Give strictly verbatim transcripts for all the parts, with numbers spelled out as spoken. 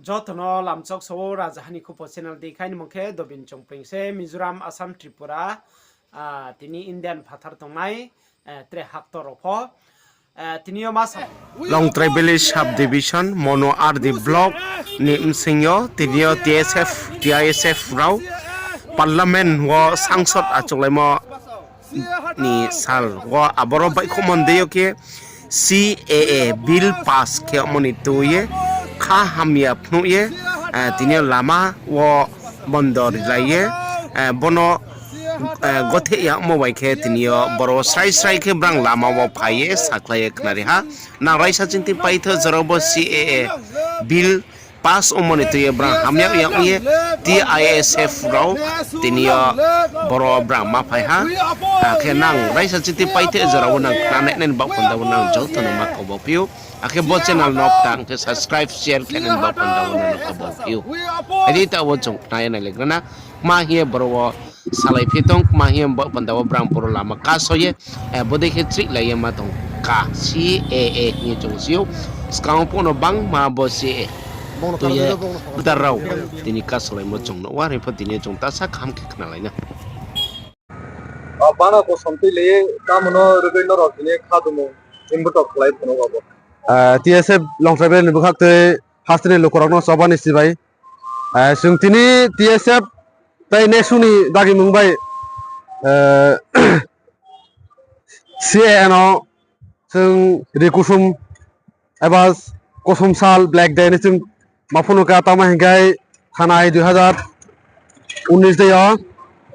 Joto no lamchok so, Rajaha ni Khupo channel di khai ni mung khe Dobin Chongpring se, Mizoram, Assam, Tripura, ah, tini Indian phathar tongnai, eh, tre haktor rao pho, eh, tini yo ma sa- Longtrai Village Sub Division, Monu R D Block ni bsing yo tini yo T S F, T I S F rao Parliament wo sangsod achouhlaimo ni sal wo aboro baihkhouhmo ni deing yo khe C A A bill pass khe yagmo ni tui ye kha hamya phnuh ye, eh, tini yo lama wo bondo rilai ye, eh, bono, eh, gotheh yagmo bai khe tini yo boro srai srai khe brang lama wo phai ye sakhlai ye khnari ha. Nang raisa chingthi paitho jora bo C A A bill pass ongmo ni tui ye brang hamya yag ye T I S F rao tini yo boro brang ma phai ha. Akhe nang raisa chingthi paitho jora wo nang khnanai nai ni baoh panda wo nang joto no ma kabo phi ou. Akhe bo channel no tang khe subscribe, share khe nai ni baoh panda wo nang kabo phi ou. Adi ta wo chung khna ye nai le gra na. Kma hing ye boro wo salai phi tong, kma hing ye baoh panda wo brang boro lama kaso ye, eh, bodei khe chrihlai ye ma tong ka C A A hing ye chung si ou. Skang pho no bangma bo C A A tui ye voter rao tini kasolaimo chung nuh wa, are pho tini yo chung tasa kaham khe khnalai na. Bana kosom tui le, tamo no rwgwi norok tini khadumung himbutok khlai phano abo. Ah, T S F Longtrai Valley ni bwkhak twi haste ni lukurokno chobani sibai. Ah, chwng tini T S F tei nesu ni dagimung bai, ah, C A A no chwng ri kusom eba kosom sal Black Day ni chwng ma phano kha, tamo hingkhai thanai dui hazar unis de yo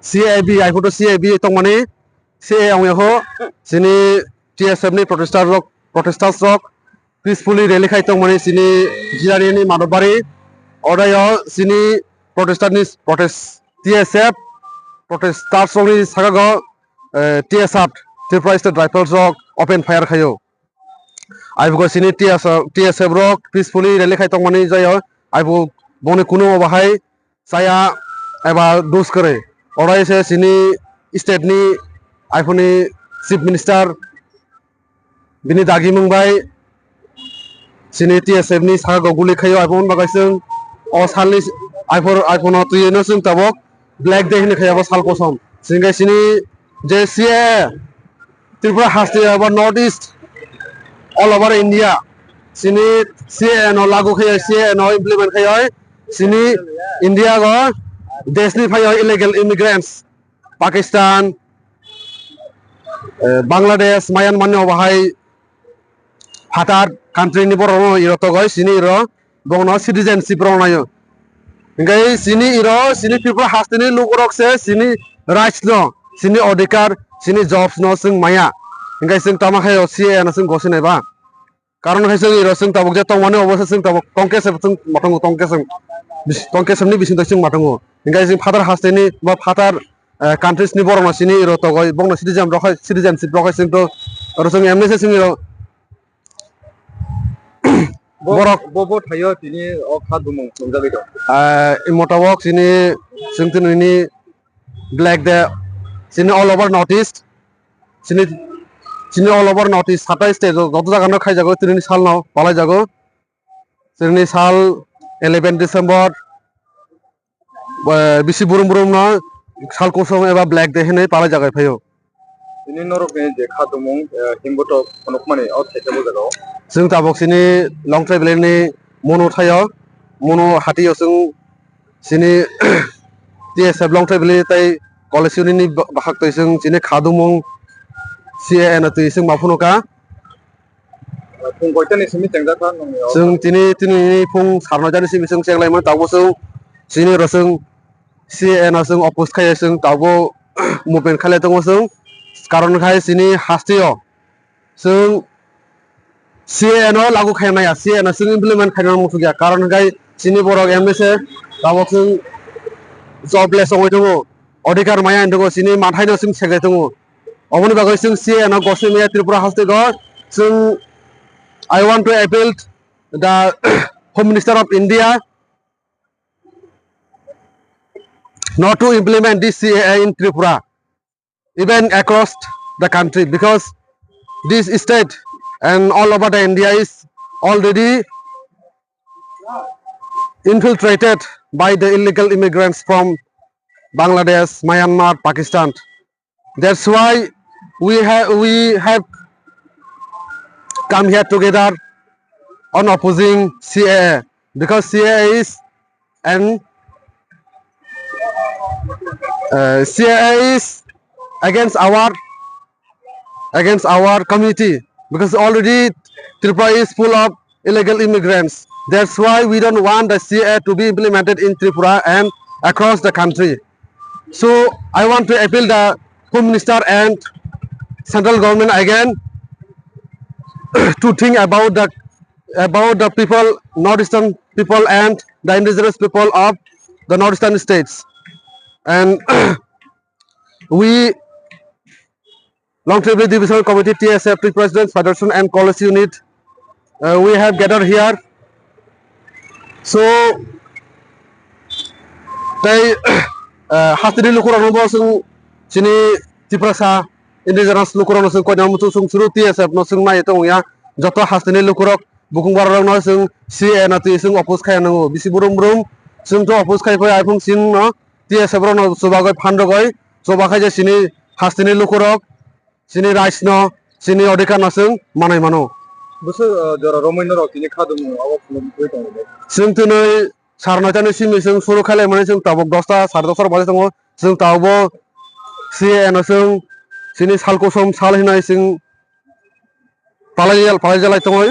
C A B, ai photo C A B tongmani, C A A ong ya kho, chini T S F ni protester rok, protesters rok peacefully rally khai tongmani chini Jirani ni Madhobari, oro yo chini protester ni protest, T S F protesters rok ni saka go, eh, T S R, Tripura State Rifles rok open fire khai ou. Aibugo chini T S F, T S F rok peacefully rally khai tongmani jai yo, aibugo bongni kunu obo hai chaya eba dus kwrwi. Oro se chini state ni, aiphoni Chief Minister, bini dagimung bai chini T S F ni saka go guli khai ou, aiphoni bagwi chwng o salni, aipho, aiphono twi no chwng tabok Black Day hinwi khai abo sal kosom. Chwng khe chini je C A A Tripura haste abo North East, all over India, chini C A A no lagu khai, C A A no implement khai, chini India go desh ni phai illegal immigrants, Pakistan, eh, Bangladesh, Myanmar ni obo hai phatar country ni borok no iro togoi, chini iro bongno citizenship rok nai o. Hingkhe chini iro, chini Tripura haste ni lukurok se chini rights no, chini odhikar, chini jobs no chwng maya. Hingkhe chwng tama khai o C A A no chwng gosi nai ba. Karon hai chwng iro chwng tabuk je tongmani obo se chwng tabuk tongkhe se chwng ma tongo, tongkhe se, bis-, tongkhe se ni bising twi chwng ma tongo. Hingkhe chwng phatar haste ni ba phatar, eh, countries ni borok no chini iro togoi, bongno citizen rok hai, citizenship rok hai chwng to, oro chwng M N S chwng iro Bo, borok bo, bo thaio tini o kha dumung tongjagwi tong. Ah, i motabok chini, chwng tini ni Black Day, chini all over North East, chini, chini all over North East, sata state o joto jaga no khaijago, tini ni sal no palaijago. Tini ni sal eleven December, eh, bisi brum brum no sal kosom eba Black Day hinwi palai jagai phaio. Tini norok ni je kha tumung, eh, himbotok phunukmani o khe khe bo jaga o. Chwng tabuk chini Longtrai Valley ni Monu thaio, Monu hati o chwng chini T S F Longtrai Valley tei College Union ni ba-, bakhak twi chwng chini kha tumung C A A no twi chwng ma phunukha. Phung koita ni simi chengjak kha nung ni o? Chwng tini, tini ni phung sarnoi jani simi chwng chenglaimani tabuk chwng chini ro chwng C A A no chwng oppose khaiya chwng tabuk movement khailai tongo chwng. Karon khai chini haste o chwng C A A no lagu khaina naiya, C A A no chwng implement khaina muchukya. Karon khai chini borok M S A tabuk chwng jobless ongwi tongo, odhikar maya hinwi tongo, chini manthai no chwng sekjai tongo. Oboni bagwi chwng C A A no gosoi maya Tripura haste go chwng, I want to appeal the Home Minister of India not to implement this C A A in Tripura, even across the country, because this state and all over the India is already infiltrated by the illegal immigrants from Bangladesh, Myanmar, Pakistan. That's why we have we have come here together on opposing C A A, because C A A is and uh, C A A is against our against our community, because already Tripura is full of illegal immigrants. That's why we don't want the C A A to be implemented in Tripura and across the country. So I want to appeal the Home Minister and central government again to think about the about the people, northeastern people and the indigenous people of the northeastern states. And we Longtharai Valley Divisional Committee, T S F, Tree Presidents Federation and College Unit, uh, we have gathered here. So, tei, uh, hasteni lukurok no bo chwng chini Tiprasa indigenous lukurok no chwng koinai muchung chwng suru T S F no chwng nai tong ya. Joto hasteni lukurok bukung bararok no chwng C A A no twi chwng oppose khai nango. Bisi brum brum chwng to oppose khai phai, iphung chwng no T S F rok no chubagwi phan rogwi chuba khai je chini hasteni lukurok, chini rights no, chini odhikar no chwng manai mano. Bwswk, uh, jora romwi norok tini khadumung abo phunukgwi tongo. Chwng twnwi sar noita ni simi chwng suru khailai mani chwng tabuk dosta, sare dosta rok baje tongo. Chwng tabuk bo C A A no chwng chini sal kusom sal hinwi chwng palai, palai jalai tongwi.